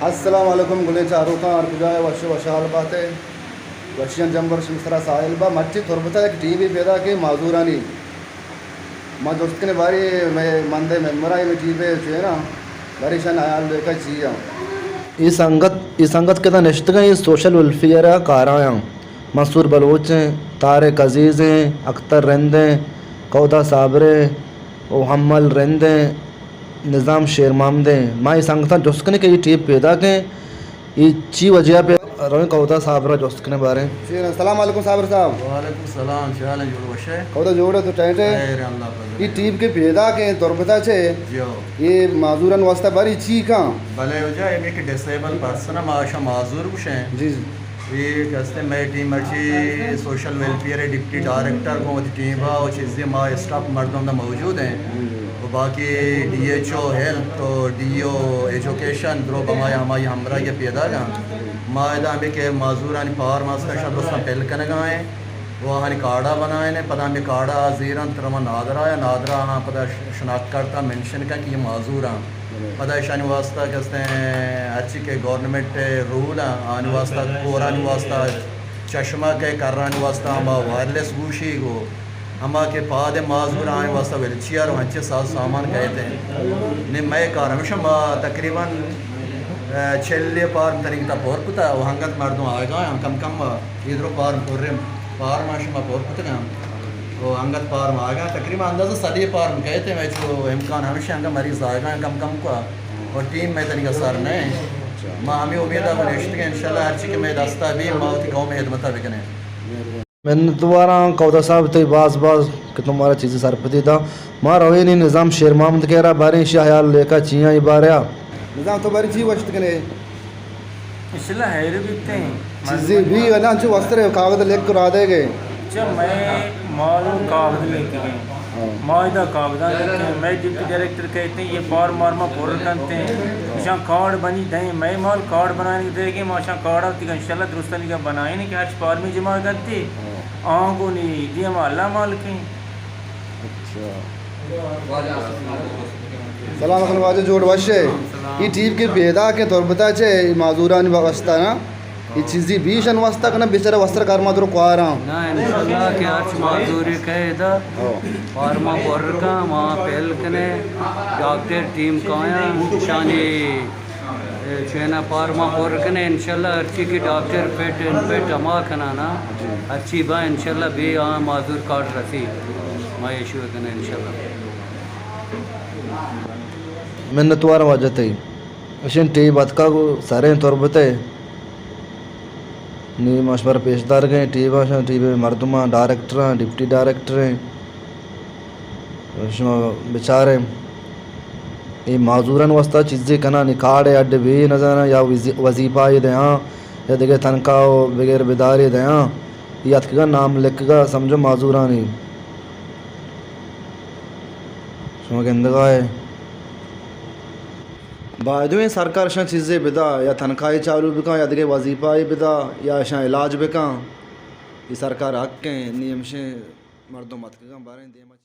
السلام علیکم گلیں چاروکاں، ہر کجا ئے وش ءُ وشحال بات ئے۔ وشیاں جمبر شمئے سرا ساہیل با۔ مرچی تربت ءَ یک ٹیمے پیداک ایں معذورانی۔ ما جست کنیں باریں مئے مند ءِ ممبراں، اے مئے ٹیمے چینا، باریں ایشانی ہیال لیکہ چی آں۔ اے سنگت، اے سنگت کہ ادا نشتگ ایں، اے سوشل ویلفیئر ءَ کارایاں۔ منصور بلوچ ایں، طارق عزیز ایں، اختر رند ایں، کہدا صابر ایں، ءُ حمل رند ایں، نظام شیر محمد ایں۔ ما اے سنگتاں جست کنیں کہ اے ٹیپ پیداک ایں، اے چی وجہ ءَ پہ رویں کہدا صابر ءَ جست کنیں باریں۔ جی، السلام علیکم صابر صاحب۔ وعلیکم السلام، چے حال ایں؟ جوڑ وش ئے؟ کہدا جوڑ ئے تو ٹائٹ ئے؟ خیر، اللہ فضل۔ اے ٹیپ کہ پیداک ایں تربت ءَ چہ، جی ہو۔ اے معذورانی واسطہ باریں چی کاں؟ بلے واجہ، اے یک ڈس ایبل پرسن ایں، ما اشاں معذور گوشیں۔ جی، جی۔ اے کہ ہستیں مئے ٹیم مرچی سوشل ویلفیئر ءِ ڈپٹی ڈائریکٹر گوں وتی ٹیم ءَ ءُ چیزے ما اسٹاف مردم دا موجود ایں۔ ءُ باقی ڈی ایچ او ہیلتھ ءُ ڈی او ایجوکیشن درو بہ ما ہمائی ہمراہی ءَ پیداک ایں۔ ما ادا ہمے کہ معذورانی پارم ہست ایں، شاہ درستاں پل کنگا ایں ءُ آہانی کارڈا بنائین ایں، پدا ہمے کارڈا زیرنت روان نادرا ءَ، نادرا آہاں پدا شناخت کارڈ ءَ منشن کن کہ اے معذور ایں۔ پدا ایشانی واسطہ کہ ہستیں ہرچی کہ گورنمنٹ ءِ رول ایں، آہانی واسطہ کورانی واسطہ چشمہ کہ کرانی واسطہ ہما وائرلیس گوشی گو، ہما کہ پاد معذور آہانی واسطہ ویل چیئر ءُ انچیں ساز سامان کئیت ایں۔ نی مئے کار ہمیش ایں، ما تقریباً، اے، چل ءِ پارم تنیگتا پر کتا ءُ انگت مردم آیگا ایں، کم کم اے درو پارم پریں، پارم شما پر کتگاں۔ ءُ انگت پارم آیگا، تقریباً اندازہ سدے پارم کئیت ایں، مئے چو امکان ہمیش ایں انگت مریض آیگا ایں کم کم کو ءُ ٹیم مئے تنیگا سر نہ ایں۔ ما ہمے امید ءَ نشتگ ایں، انشاءاللہ ہرچی کہ مئے دستا بی، ما وتی قوم ءِ خدمت ءَ بکنیں۔ منتواراں کہدا صاحب تئی باز باز کہ تو مارا چیزے سرپدی دا۔ ما رویں نی نظام شیر محمد ءِ کرا، باریں ایشی ہیال لیکہ چی ایں اے بارے ءَ۔ نظام تو باریں چی گوشت کنے؟ انشاءاللہ ہیر بیت ایں۔ چیزے بی نا، انچو وستر کاغذ لکھ را دے گئے۔ چہ مئے مال کاغذ لیکہ ایں۔ ہاں۔ ما ادا کاغذاں لیکہ ایں، مئے ڈپٹی ڈائریکٹر کئیت ایں، اے پارم مارما پر کنت ایں۔ اشاں کارڈ بنی دئیں، مئے مال کارڈ بنائینگ دے گئے، ما اشاں کارڈ تیگا انشاءاللہ درستانی کا بنائین کہ ہرچ پارمی جمع کنت ایں۔ ہاں۔ آں گو نی دیما اللہ مالک ایں۔ اچھا۔ سلام علیکم واجہ، جوڑ وش ئے؟ سلام۔ اے ٹیپ کہ پیداک ایں تربت ءَ چہ، اے معذورانی واسطہ نا؟ اے چیزے بی اشانی واسطہ کہ نا، بیچارہ وستر کار ما درو کواراں۔ نا، انشاءاللہ کہ ہرچ معذورے کئے ادا، ہو۔ پارما پر کن، ما پہل کنے، ڈاکٹر ٹیم کایاں، اشانی اے چینا پارما پر کنے، انشاءاللہ ہرچی کہ ڈاکٹر فٹ اینڈ فٹ ہما کنانا، ہرچی با انشاءاللہ بی آں معذور کارڈ رسی، ما ایشو کنے انشاءاللہ۔ منتوار واجہ تئی۔ اشیں ٹیپ اتکا گو سریں تربت ءَ۔ نی ما شمارا پیش دارگ ایں، ٹیپ اشاں، ٹیپ مردماں، ڈائریکٹراں، ڈپٹی ڈائریکٹر ایں۔ شما بچاریں، اے معذورانی واسطہ چیزے کناں، نی کارڈ ءِ اڈ بی نزاناں، یا وزی-، وظیفہ ءَ دیاں، یا دگہ تنخواہ ءُ بغیر بدارے دیاں۔ اے اتکگاں نام لکھگا، سمجھو معذورانی۔ شما گندگا ئے۔ بایدویں سرکار اشاں چیزے بدا، یا تنخواہے چالو بکن، یا دگہ وظیفہ ءَ بدا، یا اشاں علاج بکن۔ اے سرکار حق ایں، نی ہمشیں مردم اتکگاں باریں دیما چی